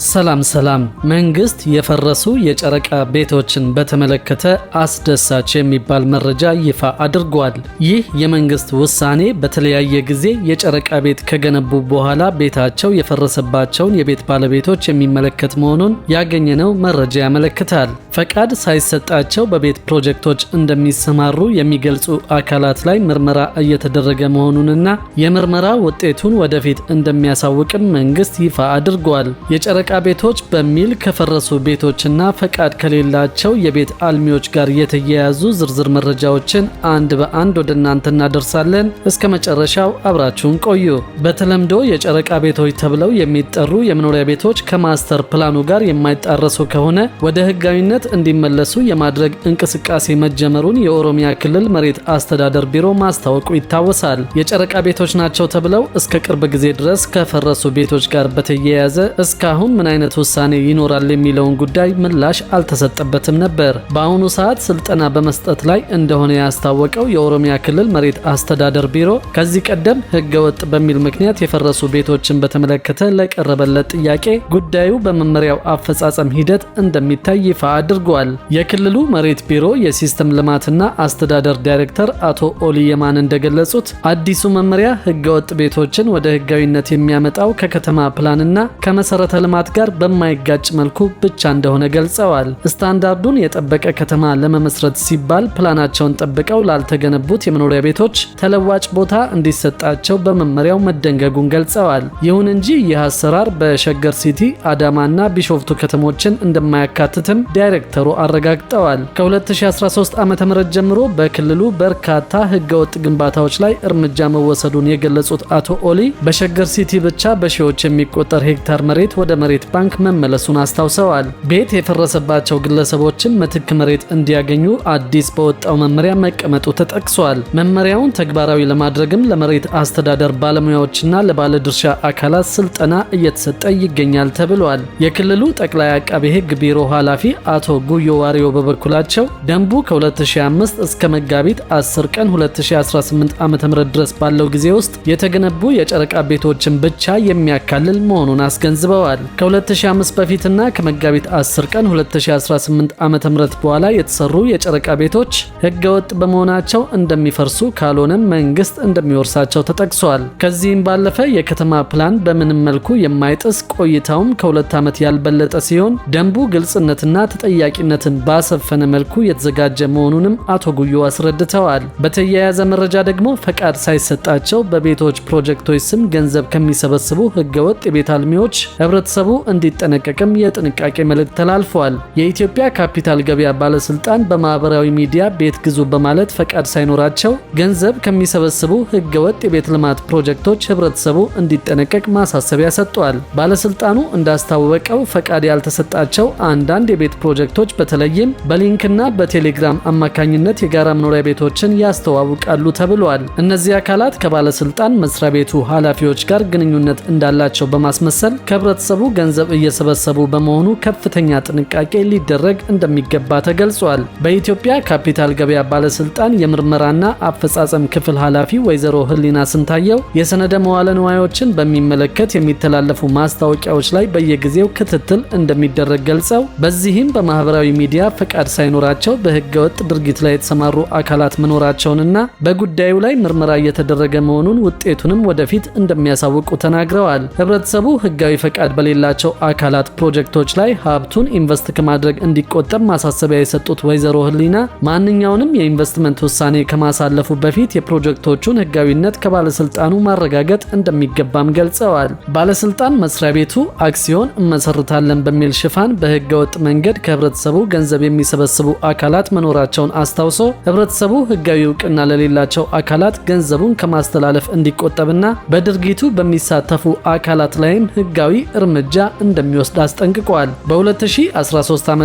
ሰላም ሰላም። መንግስት የፈረሱ የጨረቃ ቤቶችን በተመለከተ አስደሳች የሚባል መረጃ ይፋ አድርጓል። ይህ የመንግስት ውሳኔ በተለያየ ጊዜ የጨረቃ ቤት ከገነቡ በኋላ ቤታቸው የፈረሰባቸውን የቤት ባለቤቶች የሚመለከት መሆኑን ያገኘነው መረጃ ያመለክታል። ፈቃድ ሳይሰጣቸው በቤት ፕሮጀክቶች እንደሚሰማሩ የሚገልጹ አካላት ላይ ምርመራ እየተደረገ መሆኑንና የምርመራ ውጤቱን ወደፊት እንደሚያሳውቅም መንግስት ይፋ አድርጓል። የጨረቃ ቤቶች በሚል ከፈረሱ ቤቶችና ፈቃድ ከሌላቸው የቤት አልሚዎች ጋር የተያያዙ ዝርዝር መረጃዎችን አንድ በአንድ ወደ እናንተ እናደርሳለን። እስከ መጨረሻው አብራችሁን ቆዩ። በተለምዶ የጨረቃ ቤቶች ተብለው የሚጠሩ የመኖሪያ ቤቶች ከማስተር ፕላኑ ጋር የማይጣረሱ ከሆነ ወደ ህጋዊነት እንዲመለሱ የማድረግ እንቅስቃሴ መጀመሩን የኦሮሚያ ክልል መሬት አስተዳደር ቢሮ ማስታወቁ ይታወሳል። የጨረቃ ቤቶች ናቸው ተብለው እስከ ቅርብ ጊዜ ድረስ ከፈረሱ ቤቶች ጋር በተያያዘ እስካሁን ምን አይነት ውሳኔ ይኖራል የሚለውን ጉዳይ ምላሽ አልተሰጠበትም ነበር። በአሁኑ ሰዓት ስልጠና በመስጠት ላይ እንደሆነ ያስታወቀው የኦሮሚያ ክልል መሬት አስተዳደር ቢሮ ከዚህ ቀደም ህገወጥ በሚል ምክንያት የፈረሱ ቤቶችን በተመለከተ ለቀረበለት ጥያቄ ጉዳዩ በመመሪያው አፈጻጸም ሂደት እንደሚታይ ይፋ አድርጓል። የክልሉ መሬት ቢሮ የሲስተም ልማትና አስተዳደር ዳይሬክተር አቶ ኦሊ የማን እንደገለጹት አዲሱ መመሪያ ህገወጥ ቤቶችን ወደ ህጋዊነት የሚያመጣው ከከተማ ፕላንና ከመሰረተ ልማት ጋር በማይጋጭ መልኩ ብቻ እንደሆነ ገልጸዋል። ስታንዳርዱን የጠበቀ ከተማ ለመመስረት ሲባል ፕላናቸውን ጠብቀው ላልተገነቡት የመኖሪያ ቤቶች ተለዋጭ ቦታ እንዲሰጣቸው በመመሪያው መደንገጉን ገልጸዋል። ይሁን እንጂ ይህ አሰራር በሸገር ሲቲ፣ አዳማና ቢሾፍቱ ከተሞችን እንደማያካትትም ዳይሬክተሩ አረጋግጠዋል። ከ2013 ዓ.ም ጀምሮ በክልሉ በርካታ ህገወጥ ግንባታዎች ላይ እርምጃ መወሰዱን የገለጹት አቶ ኦሊ በሸገር ሲቲ ብቻ በሺዎች የሚቆጠር ሄክታር መሬት ወደ መሬት ባንክ መመለሱን አስታውሰዋል። ቤት የፈረሰባቸው ግለሰቦችም ምትክ መሬት እንዲያገኙ አዲስ በወጣው መመሪያ መቀመጡ ተጠቅሷል። መመሪያውን ተግባራዊ ለማድረግም ለመሬት አስተዳደር ባለሙያዎችና ለባለድርሻ አካላት ስልጠና እየተሰጠ ይገኛል ተብሏል። የክልሉ ጠቅላይ አቃቤ ሕግ ቢሮ ኃላፊ አቶ ጉዮ ዋሪዮ በበኩላቸው ደንቡ ከ2005 እስከ መጋቢት 10 ቀን 2018 ዓ.ም ድረስ ባለው ጊዜ ውስጥ የተገነቡ የጨረቃ ቤቶችን ብቻ የሚያካልል መሆኑን አስገንዝበዋል። ከ2005 በፊትና ከመጋቢት 10 ቀን 2018 ዓ.ም በኋላ የተሰሩ የጨረቃ ቤቶች ህገወጥ በመሆናቸው እንደሚፈርሱ ካልሆነም መንግስት እንደሚወርሳቸው ተጠቅሷል። ከዚህም ባለፈ የከተማ ፕላን በምንም መልኩ የማይጥስ ቆይታውም ከ2 ዓመት ያልበለጠ ሲሆን ደንቡ ግልጽነትና ተጠያቂነትን ባሰፈነ መልኩ የተዘጋጀ መሆኑንም አቶ ጉዮ አስረድተዋል። በተያያዘ መረጃ ደግሞ ፈቃድ ሳይሰጣቸው በቤቶች ፕሮጀክቶች ስም ገንዘብ ከሚሰበስቡ ህገወጥ የቤት አልሚዎች ህብረተሰቡ እንዲጠነቀቅም የጥንቃቄ መልእክት ተላልፏል። የኢትዮጵያ ካፒታል ገበያ ባለስልጣን በማህበራዊ ሚዲያ ቤት ግዙ በማለት ፈቃድ ሳይኖራቸው ገንዘብ ከሚሰበስቡ ህገወጥ የቤት ልማት ፕሮጀክቶች ህብረተሰቡ እንዲጠነቀቅ ማሳሰቢያ ሰጥቷል። ባለስልጣኑ እንዳስታወቀው ፈቃድ ያልተሰጣቸው አንዳንድ የቤት ፕሮጀክቶች በተለይም በሊንክና በቴሌግራም አማካኝነት የጋራ መኖሪያ ቤቶችን ያስተዋውቃሉ ተብሏል። እነዚህ አካላት ከባለስልጣን መስሪያ ቤቱ ኃላፊዎች ጋር ግንኙነት እንዳላቸው በማስመሰል ከህብረተሰቡ ገንዘብ እየሰበሰቡ በመሆኑ ከፍተኛ ጥንቃቄ ሊደረግ እንደሚገባ ተገልጿል። በኢትዮጵያ ካፒታል ገበያ ባለስልጣን የምርመራና አፈጻጸም ክፍል ኃላፊ ወይዘሮ ህሊና ስንታየው የሰነደ መዋለ ንዋዮችን በሚመለከት የሚተላለፉ ማስታወቂያዎች ላይ በየጊዜው ክትትል እንደሚደረግ ገልጸው በዚህም በማህበራዊ ሚዲያ ፈቃድ ሳይኖራቸው በህገወጥ ድርጊት ላይ የተሰማሩ አካላት መኖራቸውንና በጉዳዩ ላይ ምርመራ እየተደረገ መሆኑን ውጤቱንም ወደፊት እንደሚያሳውቁ ተናግረዋል። ህብረተሰቡ ህጋዊ ፈቃድ በሌላቸው አካላት ፕሮጀክቶች ላይ ሀብቱን ኢንቨስት ከማድረግ እንዲቆጠብ ማሳሰቢያ የሰጡት ወይዘሮ ህሊና ማንኛውንም የኢንቨስትመንት ውሳኔ ከማሳለፉ በፊት የፕሮጀክቶቹን ህጋዊነት ከባለስልጣኑ ማረጋገጥ እንደሚገባም ገልጸዋል። ባለስልጣን መስሪያ ቤቱ አክሲዮን እመሰርታለን በሚል ሽፋን በህገወጥ መንገድ ከህብረተሰቡ ገንዘብ የሚሰበስቡ አካላት መኖራቸውን አስታውሶ ህብረተሰቡ ህጋዊ እውቅና ለሌላቸው አካላት ገንዘቡን ከማስተላለፍ እንዲቆጠብና በድርጊቱ በሚሳተፉ አካላት ላይም ህጋዊ እርምጃ እንደሚወስድ አስጠንቅቋል። በ2013 ዓ.ም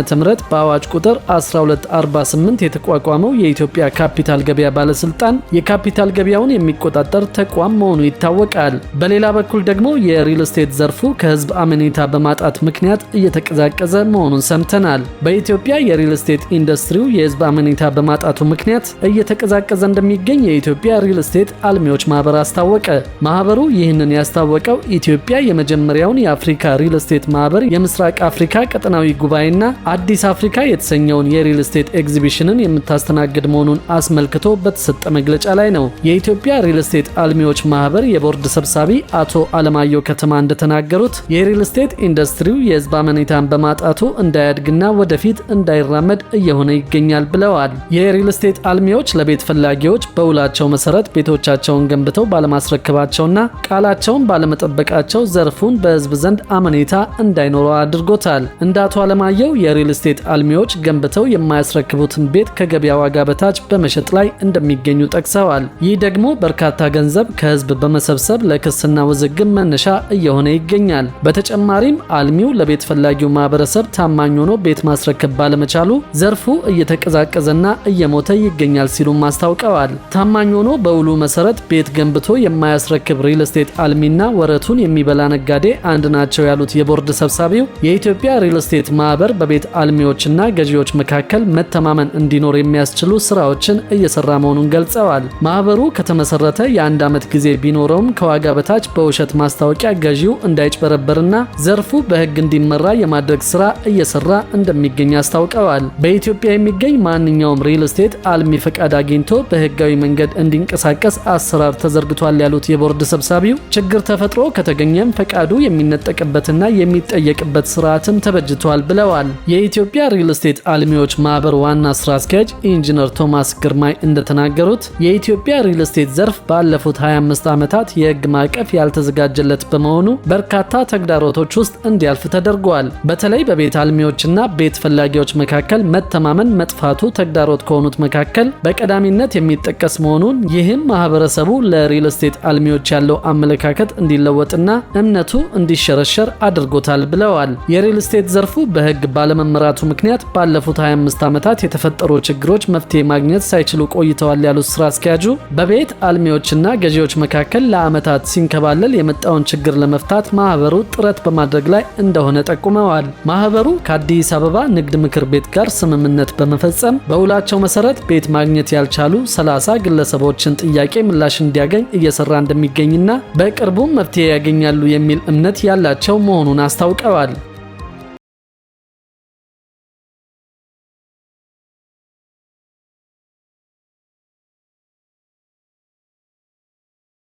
በአዋጅ ቁጥር 1248 የተቋቋመው የኢትዮጵያ ካፒታል ገበያ ባለስልጣን የካፒታል ገበያውን የሚቆጣጠር ተቋም መሆኑ ይታወቃል። በሌላ በኩል ደግሞ የሪል ስቴት ዘርፉ ከህዝብ አመኔታ በማጣት ምክንያት እየተቀዛቀዘ መሆኑን ሰምተናል። በኢትዮጵያ የሪል ስቴት ኢንዱስትሪው የህዝብ አመኔታ በማጣቱ ምክንያት እየተቀዛቀዘ እንደሚገኝ የኢትዮጵያ ሪል ስቴት አልሚዎች ማህበር አስታወቀ። ማህበሩ ይህንን ያስታወቀው ኢትዮጵያ የመጀመሪያውን የአፍሪካ ሪል ስቴት ማህበር የምስራቅ አፍሪካ ቀጠናዊ ጉባኤና አዲስ አፍሪካ የተሰኘውን የሪል ስቴት ኤግዚቢሽንን የምታስተናግድ መሆኑን አስመልክቶ በተሰጠ መግለጫ ላይ ነው። የኢትዮጵያ ሪል ስቴት አልሚዎች ማህበር የቦርድ ሰብሳቢ አቶ አለማየሁ ከተማ እንደተናገሩት የሪል ስቴት ኢንዱስትሪው የህዝብ አመኔታን በማጣቱ እንዳያድግና ወደፊት እንዳይራመድ እየሆነ ይገኛል ብለዋል። የሪል ስቴት አልሚዎች ለቤት ፈላጊዎች በውላቸው መሰረት ቤቶቻቸውን ገንብተው ባለማስረከባቸውና ቃላቸውን ባለመጠበቃቸው ዘርፉን በህዝብ ዘንድ አመኔታ እንዳይኖረው አድርጎታል። እንደ አቶ አለማየሁ የሪል ስቴት አልሚዎች ገንብተው የማያስረክቡትን ቤት ከገበያ ዋጋ በታች በመሸጥ ላይ እንደሚገኙ ጠቅሰዋል። ይህ ደግሞ በርካታ ገንዘብ ከህዝብ በመሰብሰብ ለክስና ውዝግብ መነሻ እየሆነ ይገኛል። በተጨማሪም አልሚው ለቤት ፈላጊው ማህበረሰብ ታማኝ ሆኖ ቤት ማስረከብ ባለመቻሉ ዘርፉ እየተቀዛቀዘና እየሞተ ይገኛል ሲሉም አስታውቀዋል። ታማኝ ሆኖ በውሉ መሰረት ቤት ገንብቶ የማያስረክብ ሪል ስቴት አልሚና ወረቱን የሚበላ ነጋዴ አንድ ናቸው ያሉት የቦርድ ሰብሳቢው የኢትዮጵያ ሪል ስቴት ማህበር በቤት አልሚዎችና ገዢዎች መካከል መተማመን እንዲኖር የሚያስችሉ ስራዎችን እየሰራ መሆኑን ገልጸዋል። ማህበሩ ከተመሰረተ የአንድ ዓመት ጊዜ ቢኖረውም ከዋጋ በታች በውሸት ማስታወቂያ ገዢው እንዳይጭበረበርና ዘርፉ በህግ እንዲመራ የማድረግ ስራ እየሰራ እንደሚገኝ አስታውቀዋል። በኢትዮጵያ የሚገኝ ማንኛውም ሪል ስቴት አልሚ ፈቃድ አግኝቶ በህጋዊ መንገድ እንዲንቀሳቀስ አሰራር ተዘርግቷል ያሉት የቦርድ ሰብሳቢው ችግር ተፈጥሮ ከተገኘም ፈቃዱ የሚነጠቅበትና የሚጠየቅበት ስርዓትም ተበጅቷል ብለዋል። የኢትዮጵያ ሪል ስቴት አልሚዎች ማህበር ዋና ስራ አስኪያጅ ኢንጂነር ቶማስ ግርማይ እንደተናገሩት የኢትዮጵያ ሪል ስቴት ዘርፍ ባለፉት 25 ዓመታት የህግ ማዕቀፍ ያልተዘጋጀለት በመሆኑ በርካታ ተግዳሮቶች ውስጥ እንዲያልፍ ተደርጓል። በተለይ በቤት አልሚዎችና ቤት ፈላጊዎች መካከል መተማመን መጥፋቱ ተግዳሮት ከሆኑት መካከል በቀዳሚነት የሚጠቀስ መሆኑን፣ ይህም ማህበረሰቡ ለሪል ስቴት አልሚዎች ያለው አመለካከት እንዲለወጥና እምነቱ እንዲሸረሸር አድርጎታል ብለዋል። የሪል ስቴት ዘርፉ በህግ ባለመመራቱ ምክንያት ባለፉት 25 ዓመታት የተፈጠሩ ችግሮች መፍትሄ ማግኘት ሳይችሉ ቆይተዋል ያሉት ስራ አስኪያጁ በቤት አልሚዎችና ገዢዎች መካከል ለዓመታት ሲንከባለል የመጣውን ችግር ለመፍታት ማህበሩ ጥረት በማድረግ ላይ እንደሆነ ጠቁመዋል። ማህበሩ ከአዲስ አበባ ንግድ ምክር ቤት ጋር ስምምነት በመፈጸም በውላቸው መሰረት ቤት ማግኘት ያልቻሉ 30 ግለሰቦችን ጥያቄ ምላሽ እንዲያገኝ እየሰራ እንደሚገኝና በቅርቡም መፍትሄ ያገኛሉ የሚል እምነት ያላቸው መሆኑን አስታውቀዋል።